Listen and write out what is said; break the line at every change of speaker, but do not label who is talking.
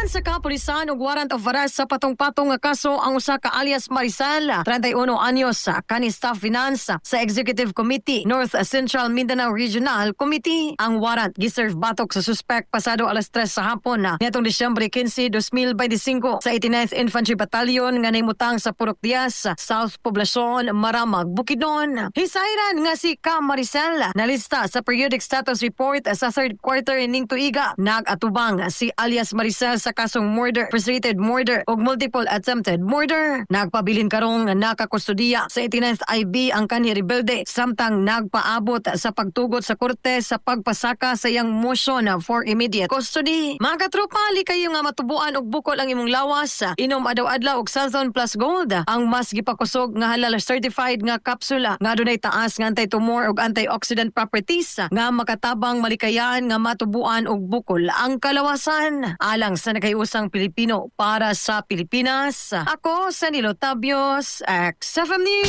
Giserban sa kapulisan og warrant of arrest sa patong-patong nga kaso ang usa ka alias Maricel, 31 anyos, kani staff finance sa Executive Committee, North Central Mindanao Regional Committee. Ang warrant giserve batok sa suspect pasado alas 3 sa hapon na niadtong Disyembre 15, 2025 sa 89th Infantry Battalion nga nahimutang sa Purok Diaz, South Poblacion, Maramag, Bukidnon. Hisayran nga si Ka Maricel nalista sa periodic status report sa third quarter ning tuiga. Nag-atubang si alias Maricel sa kasong murder, frustrated murder ug multiple attempted murder. Nagpabilin karong nakakustudiya sa 89th IB ang kanhi rebelde samtang nagpaabot sa pagtugot sa korte sa pagpasaka sa iyang motion for immediate custody. Mga katropa, kayo nga matubuan og bukol ang imong lawas. Inom adlaw-adlaw og Xanthone Plus Gold, ang mas gipakusog nga halal certified nga kapsula nga adunay taas nga anti-tumor ug antioxidant properties nga makatabang malikayan nga matubuan og bukol ang kalawasan. Alang sa nakahiusang Pilipino para sa Pilipinas. Ako sa Nilo Tabios, XFM News.